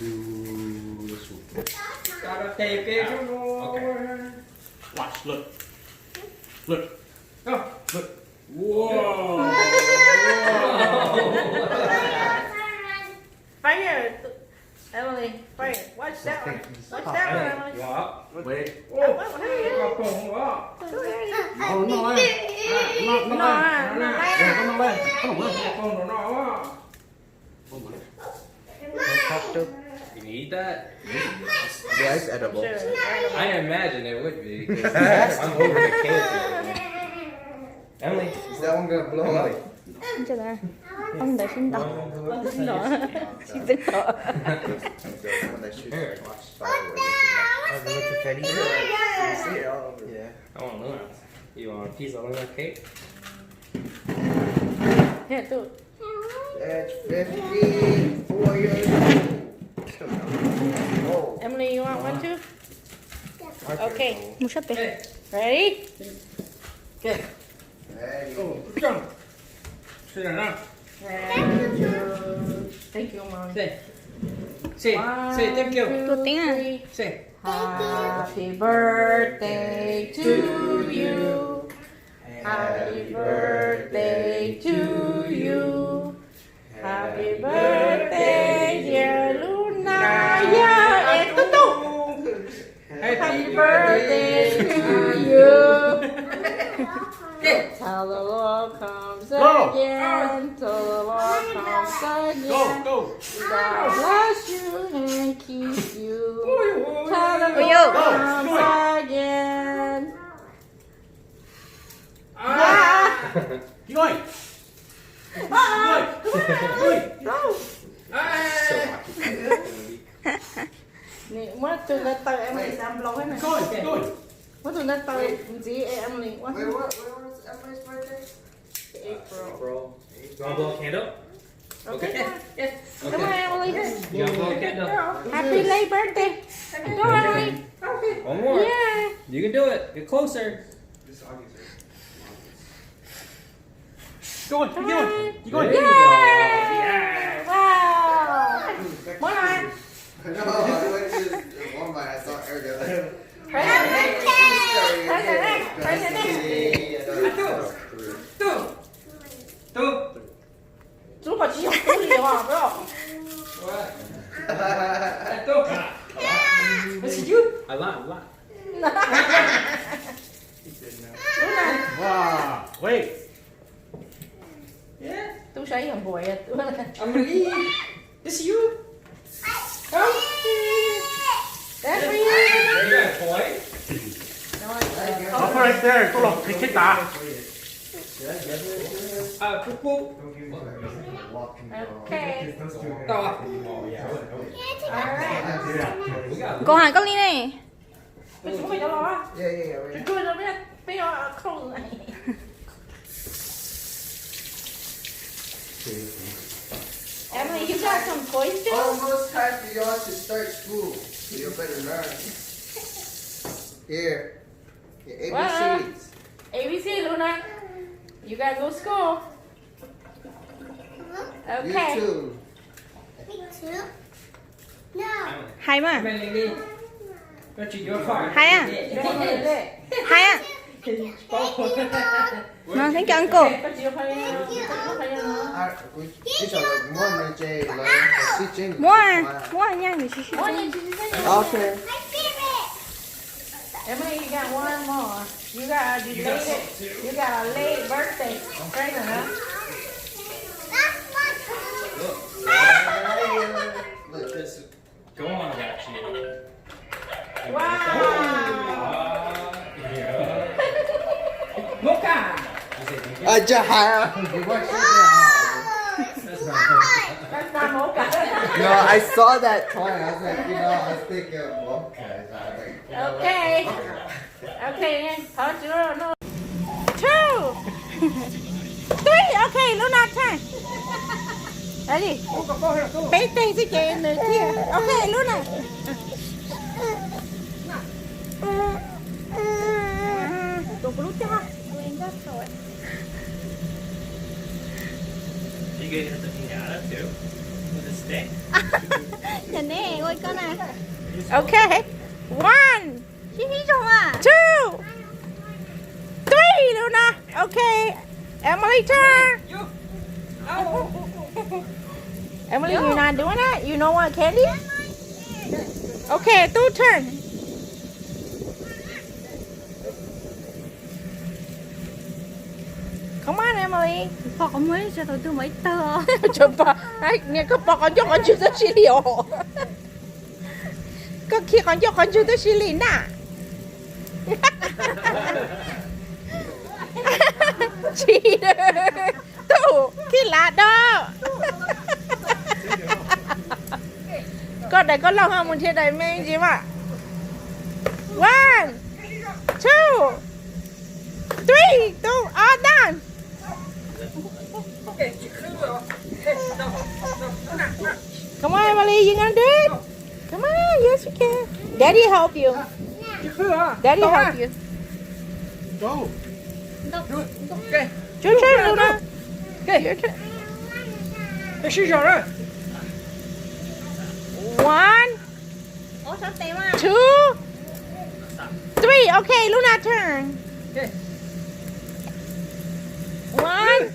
Cov tes peb rau no. Okay. Watch, look. Look. Go. Look. Whoa. Fire. Emily, fire. Watch that one. Watch that one, Emily. Wait. Oh, hey. Go ahead. No, no, no, no, no, no, no, no, no. You need that? Yeah, it's edible. Sure. I imagine it would be, 'cause I'm over the cake. Emily, is that one gonna blow up? Ông đã sinh đỏ. Ông sinh đỏ. Chị sinh đỏ. Here. Watch fireworks. Oh, the little confetti. Yeah. I want Luna. You want a piece of Luna cake? Here, too. That's fifty, four years old. Emily, you want one too? Okay. Một sắp. Ready? Okay. Ready. Oh, jump. Sit down. Thank you. Thank you, Mom. Say, say, say thank you. One, two, three. Say. Happy birthday to you. Happy birthday to you. Happy birthday, dear Luna. Yeah, and Tutu. Happy birthday to you. Till the Lord comes again. Till the Lord comes again. God bless you and keep you. Till the Lord comes again. Ui. Ui. Ui. Muab tus ntawd taw Emily xav nplaus thiab na. Muab tus ntawd taw ntxiv Emily ua. Wait, what, when was Emily's birthday? April. You wanna blow a candle? Okay. Yeah, yeah. Come on, Emily. You wanna blow a candle? Happy late birthday. Come on, Emily. One more. Yeah. You can do it. Get closer. Keep going, keep going, keep going. There you go. Yeah. Wow. Muab no. No, I went to Walmart. I saw Erica. President. President. President. Two. Two. Two. Tub, koj tsis yog tub li os, bro. What? Tub. That's you. A lot, a lot. Wow, wait. Tub saib yog npua, tub. Emily, this you. Come. That's for you. You got a toy? I'll put it right there. Koj los qhib kiag tas. Okay. All right. Nkaus heev koj li ne. Emily, you got some toys too? Almost time for y'all to start school, so you better learn. Here, your A B Cs. A B C, Luna. You gotta go school. Okay. You too. Hais mas. Hais a. Hais a. No, thank you, uncle. Muab, muab nyaj nws sib sib. Okay. Emily, you got one more. You got a belated, you got a late birthday present, huh? Look, this is gone, actually. Wow. Mocha. I just had. That's not mocha. No, I saw that toy. I was like, you know, I was thinking of mocha. So I was like, you know what? Okay. Okay, thov Tswv no. Two. Three. Okay, Luna turn. Ready? Peb teg xwb ces nws thiaj. Okay, Luna. Tus kuv lub coj. You gonna have to hang out too? With a stick? Nyob ne. Okay. One, two, three, Luna. Okay. Emily turn. Emily, you're not doing it? You know what, Candy? Okay, Tub turn. Come on, Emily. Pom qhov muag tsis tau tu mas ib tag. Niag koj pom qhov ncauj qhov ntswg tab sis li os. Koj khi qhov ncauj qhov ntswg tab sis li na. Tsis, Tub, khi lav do. Koj daim koj loj ho mus nrhiav daim me ntsis mas. One, two, three, Tub, all done. Come on, Emily, you gonna do it? Come on, yes, you can. Daddy help you. Daddy help you. Your turn, Luna. Your turn. One, two, three. Okay, Luna turn. One,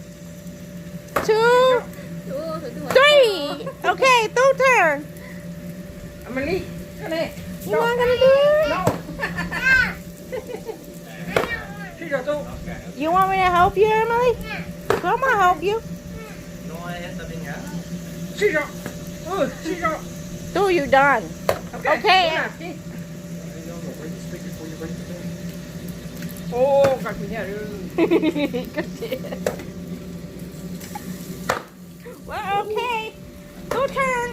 two, three. Okay, Tub turn. You're not gonna do it? You want me to help you, Emily? Come, I'll help you. Tub, you done. Okay. Well, okay. Tub turn.